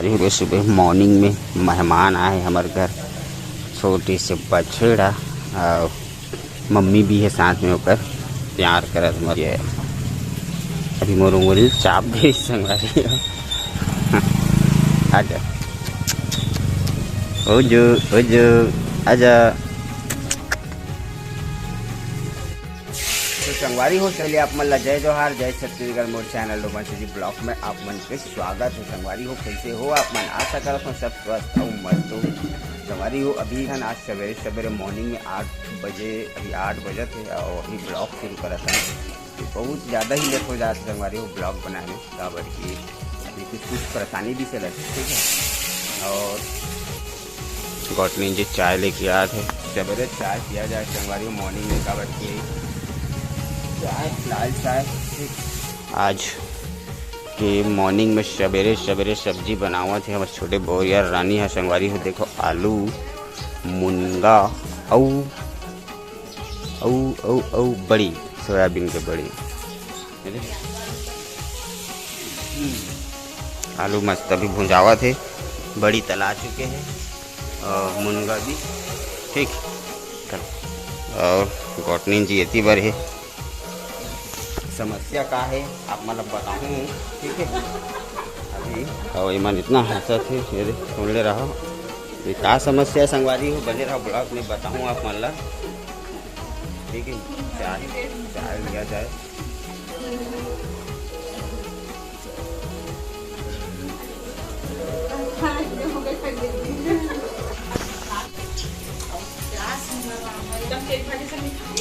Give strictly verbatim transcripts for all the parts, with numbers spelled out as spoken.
सुबह सुबह morning में मेहमान आए हमर घर, छोटे से बछड़ा, अउ मम्मी भी है साथ में, ओकर प्यार करत हमर ये। अभी मोर उंगली चाप दे संगवारी हो। आजा। ओ जो, ओ जो, आजा। तो संगवारी हो, चलिए आप मन ला जय जोहार, जय छत्तीसगढ़, मोर channel रोमांच जी vlog में आप मन के स्वागत है। संगवारी हो, कैसे हो आप मन? आशा करत हूँ सब स्वस्थ अउ मस्त हो। संगवारी हो, अभी हन आज सवेरे सवेरे morning में आठ बजे, अभी आठ बजत है और अभी vlog शुरू करत हन। तो बहुत ज़्यादा ही late हो जात है संगवारी हो vlog बनाए में, काबर कि अभी कुछ कुछ परेशानी भी चलत है, ठीक है। और गौटनी जी चाय लेके आए थे, सवेरे चाय पिया जाए संगवारी हो morning में, काबर कि चाय, लाल चाय, ठीक। आज के morning में सवेरे सवेरे सब्जी बनावत है हमर छोटे बहुरिया रानी है संगवारी हो। देखो, आलू, मुनगा, अउ, अउ, अउ, अउ बड़ी, सोयाबीन के बड़ी। ये देख। हम्म। आलू मस्त अभी भुंजावत है, बड़ी तला चुके हैं और मुनगा भी, ठीक। और गौटनी जी एती बर है। समस्या का है, आप मतलब बताऊँ, ठीक है। अभी और एमन इतना हंसत है, ये देख, सुन ले रहा। ये का समस्या है संगवारी हो, बने रहो vlog में, बताऊँ आप मन ला, ठीक है। चाय, चाय लिया जाए।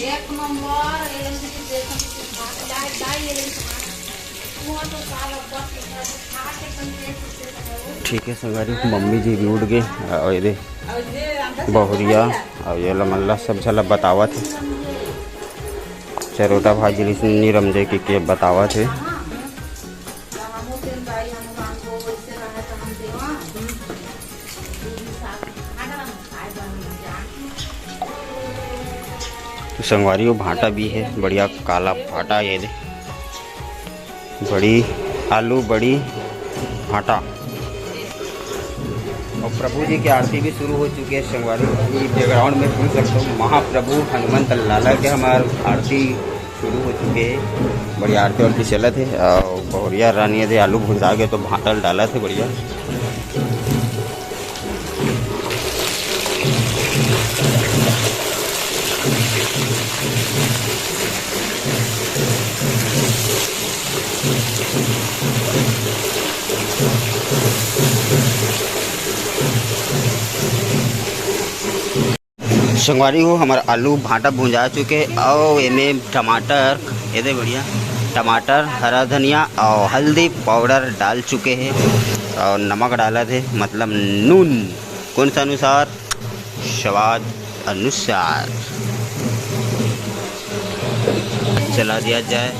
एक नंबर। ठीक है संगवारी, मम्मी जी भी उठ गए। और ये दे बहुरिया, और ये ला मन ला सब झला बतावत है। चरोटा भाजी नीरम दे के, के बतावत है। तो संगवारी, वो भांटा भी है, बढ़िया काला भांटा, ये दे, बड़ी आलू, बड़ी भांटा। और प्रभु जी की आरती भी शुरू हो चुकी है संगवारी। अभी background में सुन सकते हो, महाप्रभु हनुमंत लाला के हमार आरती शुरू हो चुके हैं। बढ़िया आरती वारती चलत है। और बहुरिया रानी यदि आलू भुंजा गए तो भांटा ल डालत है बढ़िया। संगवारी हो, हमर आलू भांटा भुंजा चुके हे अउ एमे टमाटर, ये दे बढ़िया टमाटर, हरा धनिया अउ हल्दी पाउडर डाल चुके हे अउ नमक डालत हे, मतलब नून, कौन सा अनुसार, स्वाद अनुसार चला दिया जाए।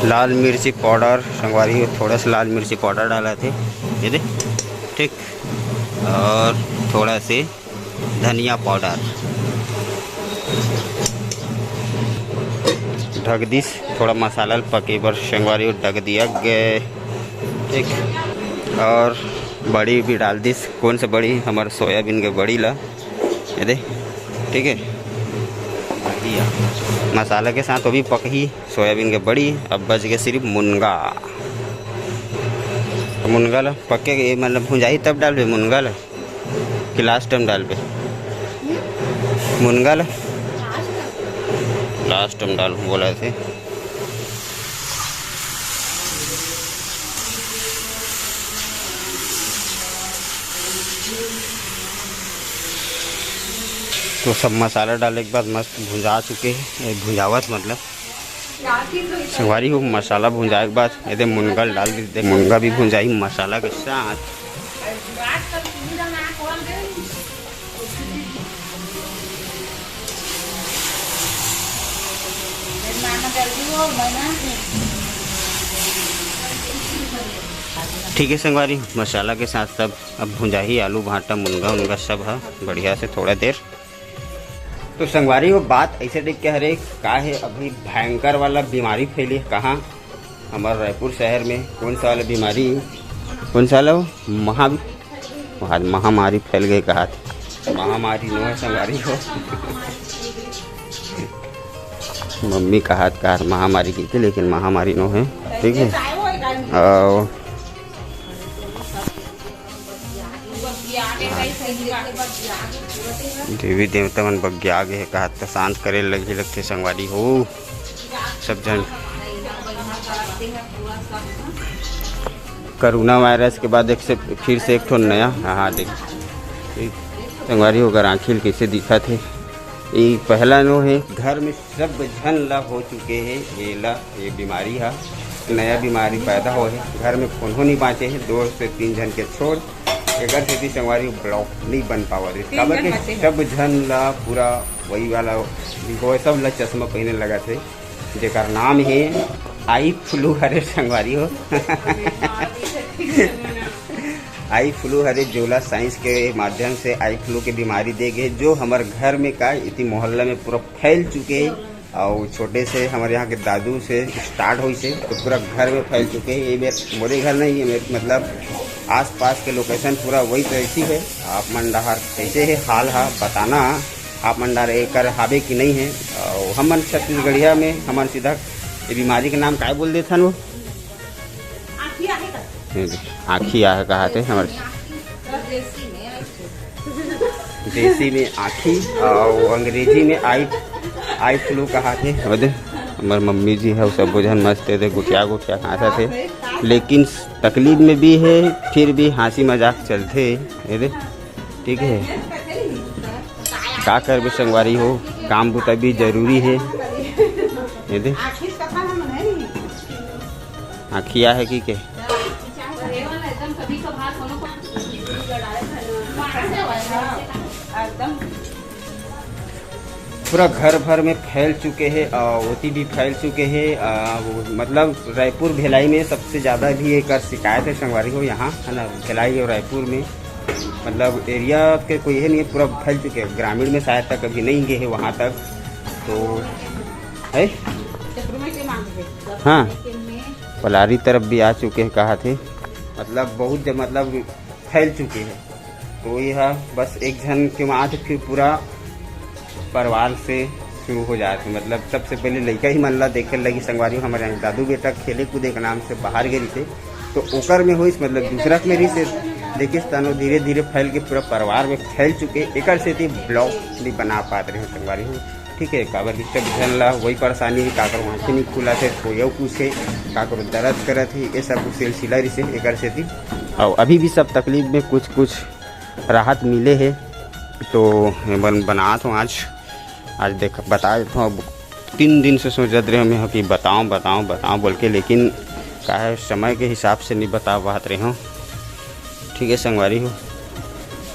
लाल मिर्ची पाउडर, संगवारी हो, थोड़ा सा लाल मिर्ची पाउडर डालत हे, ये दे, ठीक, और थोड़ा से धनिया पाउडर। ढक दिस, थोड़ा मसाला ल पके बर संगवारी हो ढक दिया गए, ठीक, और बड़ी भी डाल दिस। कौन सा बड़ी? हमर सोयाबीन के बड़ी ला, ये दे, ठीक है। बढ़िया। मसाला के साथ वो भी पकही सोयाबीन के बड़ी। अब बच गए सिर्फ मुनगा। मुनगा ला पके के, मतलब भुंजाही तब डालबे मुनगा ला कि लास्ट टाइम डालबे मुनगा ला? लास्ट टाइम डाल बोला थे। तो सब मसाला डाले के बाद मस्त भुंजा चुके हैं, ए, भुंजावत मतलब संगवारी हो, मसाला भुंजाए के बाद एदे मुनगा ल डाल देते। मुनगा भी भुंजाही मसाला के साथ। ठीक है संगवारी, मसाला के साथ सब अब भुंजाही आलू, भांटा, मुनगा उनगा सब ह बढ़िया से थोड़ा देर। तो संगवारी हो, बात ऐसे टाइप के हरे, का हे, अभी भयंकर वाला बीमारी फैली हे। कहाँ? हमारे रायपुर शहर में। कौन सा वाला बीमारी? कौन सा वाला? महा, आज महामारी फैल गई कहा थे। महामारी नो हे संगवारी हो। मम्मी कहा थे, कहा थे महामारी की थी, लेकिन महामारी नो हे। ठीक है, और देवी देवता मन बग्गिया गे हे, कहा त शांत करे लगही लगथे संगवारी हो। सब झन कोरोना वायरस के बाद एक से फिर से एक ठो नया, हाँ, देख संगवारी हो, अगर आँखी ल कइसे दिखत हे, ये पहला नो हे। घर में सब झन ला हो चुके हे ये ला, ये बीमारी हा। नया बीमारी पैदा हो हे, घर में कोनो नहीं बाँचे हे, दो से तीन झन के छोड़। एकर सेती संगवारी vlog नहीं बन पावत हे, काबर के सब झन ला पूरा वही वाला भी होय, सब ला चश्मा पहने लगत हे, जेकर नाम हे आई फ्लू हरे संगवारी हो। आई फ्लू हरे, जोला साइंस के माध्यम से आई फ्लू के बीमारी दे गे, जो हमर घर में का इति मोहल्ला में पूरा फैल चुके हे। और छोटे से हमारे यहाँ के दादू से स्टार्ट होइस हे, तो पूरा घर में फैल चुके हे। ये मेर, मोरे घर नहीं है, मेरे मतलब आसपास के लोकेशन पूरा वही तो ऐसी है। आप मन डहार कैसे है हाल हा बताना, आप मन डहार एकर हावे कि नहीं है। और हमन छत्तीसगढ़िया में हमन सीधा ये बीमारी के नाम काय बोल देथन वो? आँखी आहे का? ये दे, आँखी आहे कहा थे हमर देसी में आँखी और अंग्रेजी में आई, आई फ्लू कहा थे। वो दे, हमर मम्मी जी है, सब बुझन मस्त है, दे गुटिया गुटिया हाँसत हे, लेकिन तकलीफ में भी है, फिर भी हाँसी मजाक चलथे। ये दे, ठीक है, का करबे संगवारी हो, काम बुता भी जरूरी है। ये दे, आँखी आहे कि के? पूरा घर भर में फैल चुके हैं, अ, ओती भी फैल चुके हैं, अ, वो, मतलब रायपुर भिलाई में सबसे ज़्यादा भी एकर शिकायत है संगवारी हो, यहाँ है ना, भिलाई और रायपुर में मतलब एरिया के कोई है नहीं, पूरा फैल चुके हैं। ग्रामीण में शायद तक अभी नहीं गए हैं वहाँ तक, तो है। हाँ, पलारी तरफ भी आ चुके हैं कहा थे, मतलब बहुत जब मतलब फैल चुके हैं। तो यह बस एक झन के मात फिर पूरा परिवार से शुरू हो जात हे। मतलब सबसे पहले लइका ही मन ला देखे लगी संगवारी हो, हमारे यहाँ दादू बेटा खेले कूदे के नाम से बाहर गे रहिथे, तो ओकर में होइस, मतलब दूसरा के में रहिस, देखिस तनो धीरे धीरे फैल के पूरा परिवार में फैल चुके। एकर सेती vlog नहीं बना पात रहे संगवारी हो, ठीक है, काबर कि सब झन ला वही परेशानी है, काकरो आँखें नहीं खुलत हे, कोई अउ कुछ है, काकरो दर्द करत है, ये सब कुछ सिलसिला रहिस हे एकर सेती। और अभी भी सब तकलीफ में कुछ कुछ राहत मिले हे, तो मैं बन-, बनात हूँ आज। आज देख, बता देता हूँ, अब तीन दिन से सोचत रहे मैं कि बताऊँ, बताऊँ, बताऊँ बोल के, लेकिन का है, समय के हिसाब से नहीं बता पात रहे हूँ। ठीक है संगवारी हो,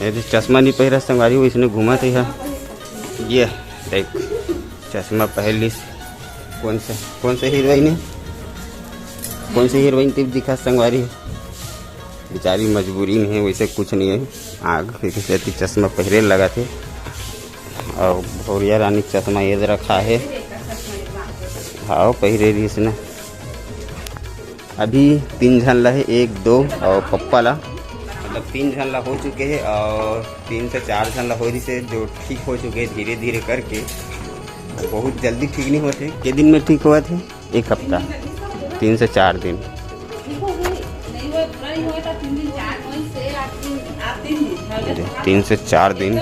ये जो चश्मा नहीं पहिरा संगवारी हो, इसने घूमत ही है। ये देख, चश्मा पहन लिस। कौन से, कौन से हीरोइन है, कौन से हीरोइन टिप दिखा संगवारी हो? बेचारी मजबूरी में है, वैसे कुछ नहीं है। आग फिर से अति चश्मा पहिरे लगा थे, और भौरिया रानी के चश्मा ये रखा है। हाँ, पहिरे रहिस ना। अभी तीन झन ला है, एक, दो और पप्पा ला, मतलब तीन झन ला हो चुके हैं और तीन से चार झन ला हो रहिस हे, जो ठीक हो चुके हैं धीरे धीरे करके। बहुत जल्दी ठीक नहीं होते। के दिन में ठीक हुआ थे? एक हफ्ता, तीन से चार दिन। जी, तीन से चार दिन।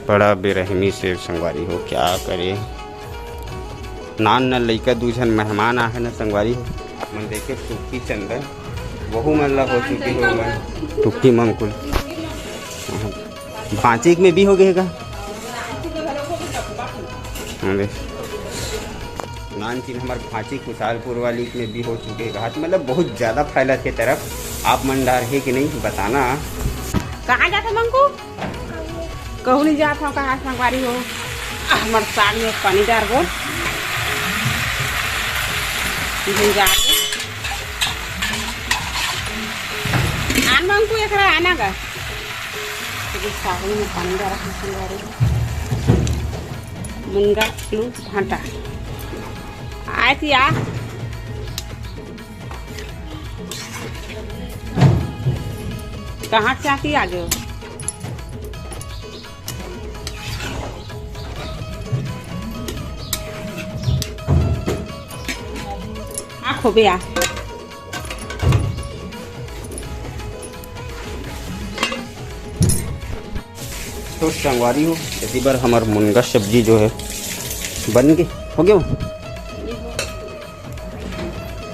बड़ा बेरहमी से संगवारी हो, क्या करे। नान न लइका दू झन मेहमान आहे न संगवारी हो। आप मन देखे टुक्की चंदन, वहू मन ला हो चुके हो मन। टुक्की मंकुल। भांचिक में भी हो गए का? अरे। नान चिन हमार भांचिक खुशहालपुर वाली में भी हो चुके हैं। मतलब बहुत ज़्यादा फैला के तरफ आप मन डार है कि नहीं बताना। कहाँ जाता मंकू? कहूँ नहीं जात हूँ, कहाँ संगवारी हो? हमर साग में पानी डारबो। इधर जाके। आन मंग तू एकरा आना गा। तो साड़ी में पानी डाला है, संगवारी। मुनगा आलू भांटा। आए थी आ। कहाँ से आती आज? आ खोबे आ। तो संगवारी हो, इसी बार हमार मुनगा सब्जी जो है बन के हो गया हो।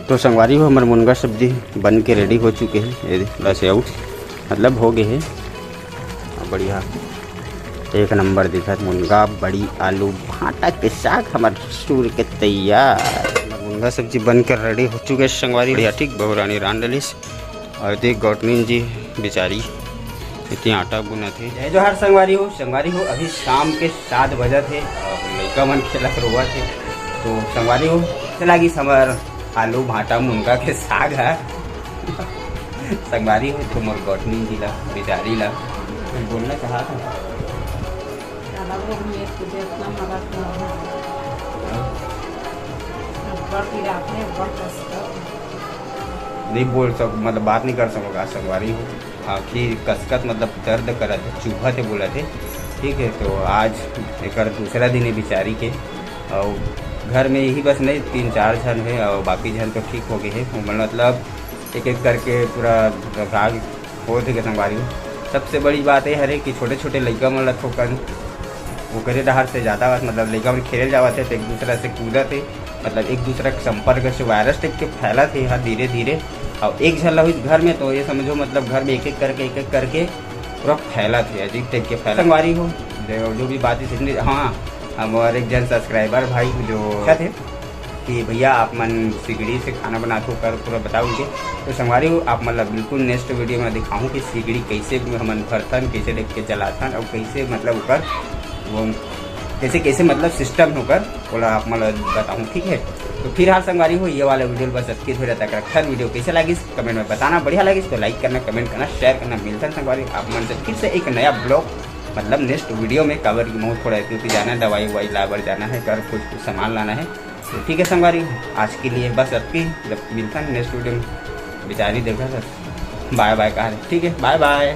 तो संगवारी हो, हमार मुनगा सब्जी बन के रेडी हो चुके हैं। ये दे, बस आउट मतलब हो गए हैं। अब बढ़िया एक नंबर दिखत मुनगा बड़ी आलू भांटा के साग हमार सूर के तैयार। हमार मुनगा सब्जी बन के रेडी हो चुके हैं संगवारी। बढ़िया ठीक बहुरानी रान डलिस। और देख गौटनी जी बेचारी इतनी आटा गुना थे। जय जोहार संगवारी हो। संगवारी हो, अभी शाम के सात बजे थे और लड़का मन खेलत रोवा थे। तो संगवारी हो, चला गई हमार आलू भांटा मुनगा के साग है। संगवारी हो, तो मोर गौटनी जी ला, बेचारी ला कुछ बोलना चाहत हूँ। दादा वो मेरे को देखना मदद करना। ऊपर की रात में ऊपर कर सकता। नहीं बोल सक, मतलब बात नहीं कर सकोगा संगवारी हो। आँखी कसकत मतलब दर्द करत है, चुभत है बोलत है। ठीक है, तो आज एकर दूसरा दिन है बेचारी के। और घर में यही बस नहीं, तीन चार झन है और बाकी झन तो ठीक हो गए हैं। वो मतलब एक एक करके पूरा घाघ होत हे संगवारी हो। सबसे बड़ी बात ये हरे कि छोटे छोटे लइका मन ला थोकन ओकरे डहर से ज़्यादा, मतलब लइका मन खेले जावत हे तो एक दूसरा से कूदत हे, मतलब एक दूसरा के संपर्क से वायरस टाइप के फैलत हे हा धीरे धीरे। और एक झन ला होइस घर में तो ये समझो मतलब घर में एक एक करके, एक एक करके पूरा फैलत हे, अजीब टाइप के फैलत। संगवारी हो, जो, जो भी बात है, हाँ, हमारे एक जन सब्सक्राइबर भाई जो थे कि भैया आप मन सिगड़ी से खाना बनात हो कर पूरा बताओ उनके। तो संगवारी हो, आप मन ला बिल्कुल नेक्स्ट वीडियो में दिखाऊँ कि सिगड़ी कैसे हमन भरथन, कैसे टाइप के जलाथन और कैसे मतलब ओकर वो कैसे कैसे मतलब सिस्टम होकर ओला आप मन ला बताऊँ, ठीक है। तो फिर हाल संगवारी हो, ये वाला वीडियो बस अतके थोड़ा तक रखथन। वीडियो कैसे लागिस कमेंट में बताना, बढ़िया लागिस तो लाइक करना, कमेंट करना, शेयर करना। मिलथन संगवारी आप मन से फिर से एक नया ब्लॉग मतलब नेक्स्ट वीडियो में, काबर कि बहुत थोड़ा क्योंकि जाना है, दवाई ववाई लाबर जाना है, घर कुछ कुछ सामान लाना है। तो ठीक है संगवारी, आज के लिए बस अतके, जब मिलथन नेक्स्ट वीडियो में बेचारी देखा सर, बाय बाय कहा रहे, ठीक है, बाय बाय।